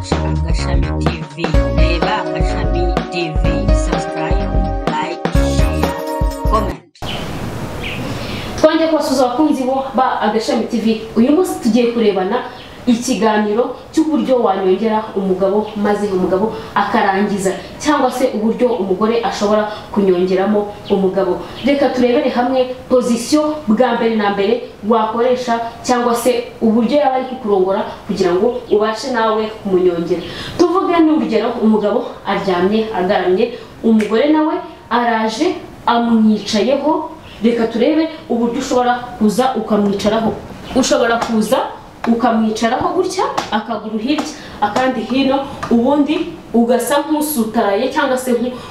Watch Agashami TV. Reba Agashami TV. Subscribe, like, share, comment. Twongeye kubasuhuza abakunzi bo ba Agashami TV. Uyu munsi tugiye kurebana ikiganiro cy'uburyo wanyongera umugabo maze umugabo akarangiza, cyangwa se uburyo umugore ashobora kunyongeramo umugabo. Reka turebere hamwe position bwa mbere na mbere wakoresha, cyangwa se uburyo yaba ari kukurongora kugira ngo ubashe nawe kumunyongera. Tuvuge n'urugero, umugabo aryamye agaramye, umugore nawe araje amwicayeho. Reka turebe uburyo ushobora kuza ukamwicaraho. Ushobora kuza ukamwicaraho gutya, akaguru hirya akandi hino, ubundi ugasa nk'usutaraye cyangwa se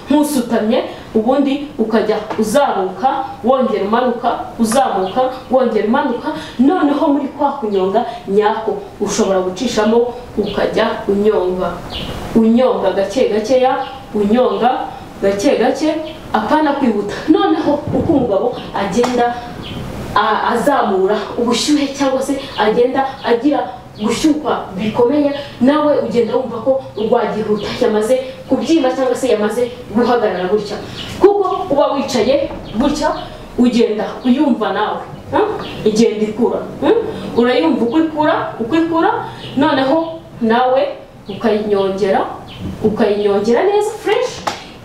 nk'usutamye, ubundi ukajya uzamuka wongera umanuka, uzamuka wongera umanuka. Noneho muri kwa kunyonga nyako ushobora gucishamo ukajya unyonga unyonga gake gakeya, unyonga gake gake, apana kwihuta. Noneho uko umugabo agenda azamura ubushyuhe cyangwa se agenda agira gushyukwa bikomeye, nawe ugenda wumva ko rwagihuta yamaze kubyimba cyangwa se yamaze guhagarara gutya, kuko uba wicaye gutya ugenda uyumva nawe igenda ikura, urayumva uko ikura uko ikura. Noneho nawe ukayinyongera ukayinyongera neza fresh.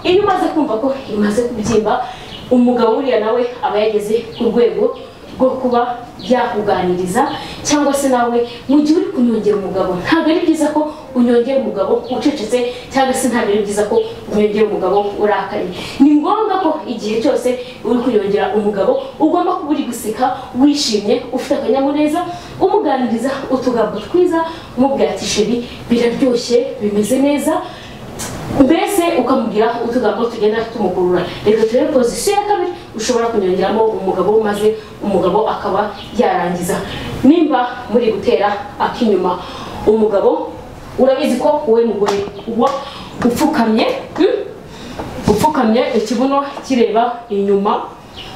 Iyo umaze kumva ko imaze kubyimba, umugabo uriya nawe aba yageze ku rwego rwo kuba yakuganiriza, cyangwa se nawe mu gihe uri kunyongera umugabo, ntabwo ari byiza ko unyongera umugabo ucecetse, cyangwa se ntabwo ari byiza ko unyongera umugabo urakaye. Ni ngombwa ko igihe cyose uri kunyongera umugabo ugomba kuba uri guseka, wishimye, ufite akanyamuneza, umuganiriza utugambo twiza, umubwira ati sheri biraryoshye, bimeze neza, mbese ukamubwira utugambo tugenda tumukurura. Reka turebe position ya kabiri ushobora kunyongeramo umugabo maze umugabo akaba yarangiza. Nimba muri gutera akinyuma umugabo, urabizi ko wowe mugore uba upfukamye, upfukamye ikibuno kireba inyuma.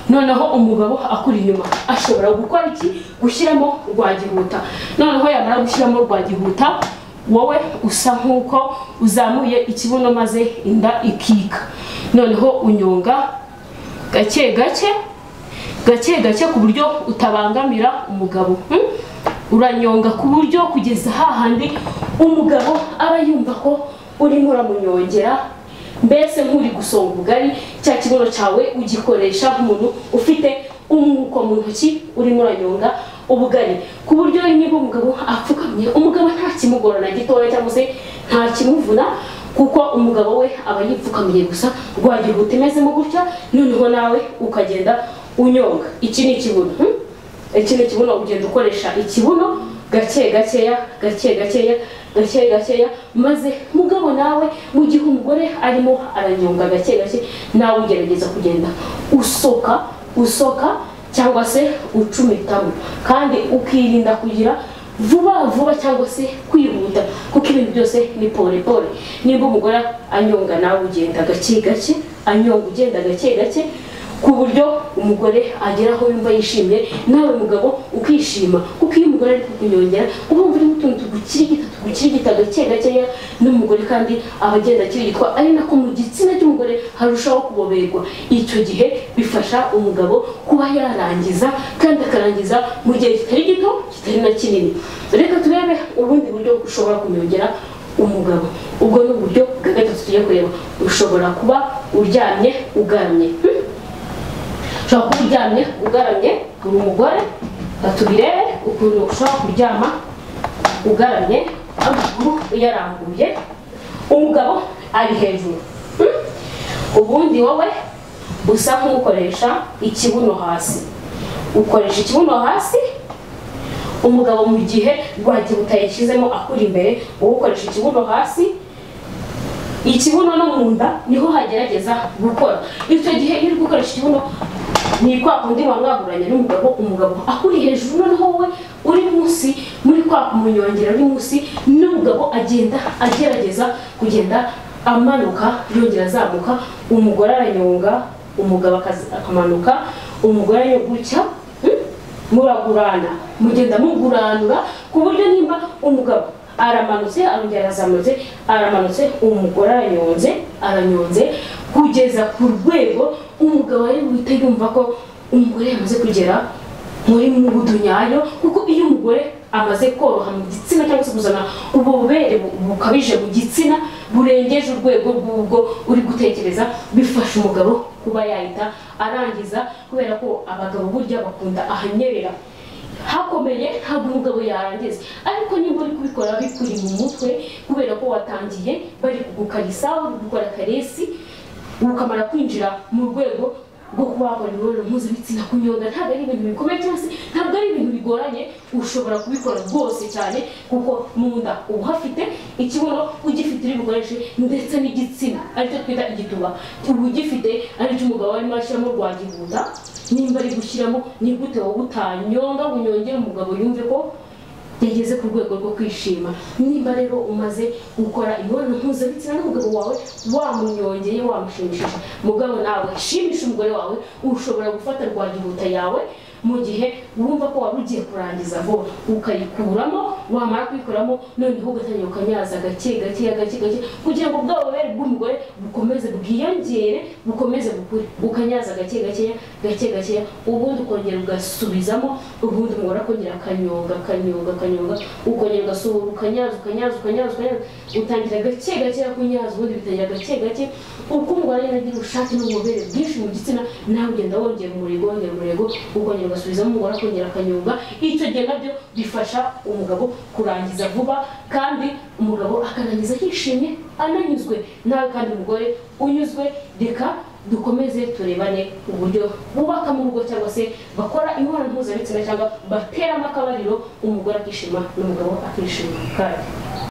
Noneho umugabo akuri inyuma ashobora gukora iki? Gushyiramo rwagihuta. Noneho yamara gushyiramo rwagihuta, wowe usa nkuko uzamuye ikibuno maze inda ikika. Noneho unyonga gake gake gake gake ku buryo utabangamira umugabo. Uranyonga ku buryo kugeza hahandi umugabo aba yumva ko urimo uramunyongera, mbese nk'uri gusonga ubugari. Cya kibuno cyawe ugikoresha nk'umuntu ufite umwuko mu ntoki urimo uranyonga ubugari, ku buryo niba umugabo apfukamye, umugabo nta kimugora na gitoya cyangwa se nta kimuvuna, kuko umugabo we aba yipfukamiye gusa rwagihuta imezemo gutya. Noneho nawe ukagenda unyonga. Iki ni ikibuno, iki ni ikibuno, ugenda ukoresha ikibuno gake gakeya gake gakeya gake gakeya, maze mugabo nawe mu gihe umugore arimo aranyonga gake gake, nawe ugerageza kugenda usoka usoka cyangwa se ucumitamo, kandi ukirinda kugira vuba vuba cyangwa se kwihuta, kuko ibintu byose ni pole pole. Nimba umugore anyonga nawe ugenda gake gake, anyonga ugenda gake gake, ku buryo umugore agera aho yumva yishimye, nawe mugabo ukishima. Kuko iyo umugore ari kukunyongera uba wumva urimo utuntu tugukirigita tugukirigita gake gakeya, n'umugore kandi aba agenda akirigitwa, ari nako mu gitsina cy'umugore harushaho kuboberwa. Icyo gihe bifasha umugabo kuba yarangiza, kandi akarangiza mu gihe kitari gito kitari na kinini. Reka turebe ubundi buryo ushobora kunyongera umugabo. Ubwo ni uburyo bwa gatatu tugiye kureba. Ushobora kuba uryamye ugaramye. Ushobora kuba uryamye ugaramye, uri umugore, tubirebe ukuntu ushobora kuryama ugaramye, amaguru uyarambuye, umugabo ari hejuru. Ubundi wowe usa nk'ukoresha ikibuno hasi, ukoresha ikibuno hasi, umugabo mu gihe rwagihuta yashyizemo akuri imbere, wowe ukoresha ikibuno hasi, ikibuno no mu nda niho hagerageza gukora. Icyo gihe iyo uri gukoresha ikibuno ni kwa kundi wamwaguranye n'umugabo, umugabo akuri hejuru, noneho wowe uri munsi, muri kwa kumunyongera uri munsi, n'umugabo agenda agerageza kugenda amanuka yongera azamuka. Umugore aranyonga, umugabo akamanuka, umugore anyogutya, muragurana, mugenda muguranura, ku buryo nimba umugabo Aramanutse, arongera arazamutse, aramanutse, umugore aranyonze, aranyonze kugeza ku rwego umugabo ari buhite yumva ko umugore yamaze kugera muri mugudu nyayo. Kuko iyo umugore amaze koroha mu gitsina cyangwa se kuzana ububobere bukabije mu gitsina burengeje urwego rw'ubwo uri gutekereza, bifasha umugabo kuba yahita arangiza, kubera ko abagabo burya bakunda ahanyerera hakomeye, ntabwo umugabo yarangiza. Ariko niba uri kubikora bikuri mu mutwe, kubera ko watangiye bari kugukarisa, uri gukora karesi, ukamara kwinjira mu rwego rwo kuba wakora imibonano mpuzabitsina, kunyonga ntabwo ari ibintu bikomeye cyangwa se ntabwo ari ibintu bigoranye, ushobora kubikora rwose cyane, kuko mu nda uba uhafite, ikibuno ugifite uri bukoreshe, ndetse n'igitsina aricyo twita igituba uba ugifite, aricyo umugabo arimo ashyiramo rwagihuta. Nimba ari gushyiramo, ni gute wowe utanyonga ngo unyongere umugabo yumve ko yageze ku rwego rwo kwishima? Nimba rero umaze gukora imibonano mpuzabitsina n'umugabo wawe, wamunyongeye, wamushimishije, mugabo nawe shimisha umugore wawe. Ushobora gufata rwagihuta yawe mu gihe wumva ko wari ugiye kurangiza vuba, ukayikuramo, wamara kuyikuramo noneho ugatangira ukanyaza gake gake gake gake, kugira ngo bwa bubobere bw'umugore bukomeze bwiyongere, bukomeze bukure. Ukanyaza gake gake gake gake, ubundi ukongera ugasubizamo, ubundi umugore akongera akanyonga akanyonga akanyonga, ukongera ugasubira ukanyaza ukanyaza ukanyaza ukanyaza, utangira gake gake kunyaza, ubundi bitangira gake gake. Uko umugore agenda agira ubushake n'ububobere bwinshi mu gitsina, nawe ugenda wongera umurego, wongera umurego, ukongera ugasubizamo, umugore akongera akanyonga. Icyo gihe nabyo bifasha umugabo kurangiza vuba, kandi umugabo akarangiza yishimye ananyuzwe, nawe kandi umugore unyuzwe. Reka dukomeze turebane uburyo bubaka mu rugo cyangwa se bakora imibonano mpuzabitsina cyangwa bateramo akabariro, umugore akishima n'umugabo akishima. Kandi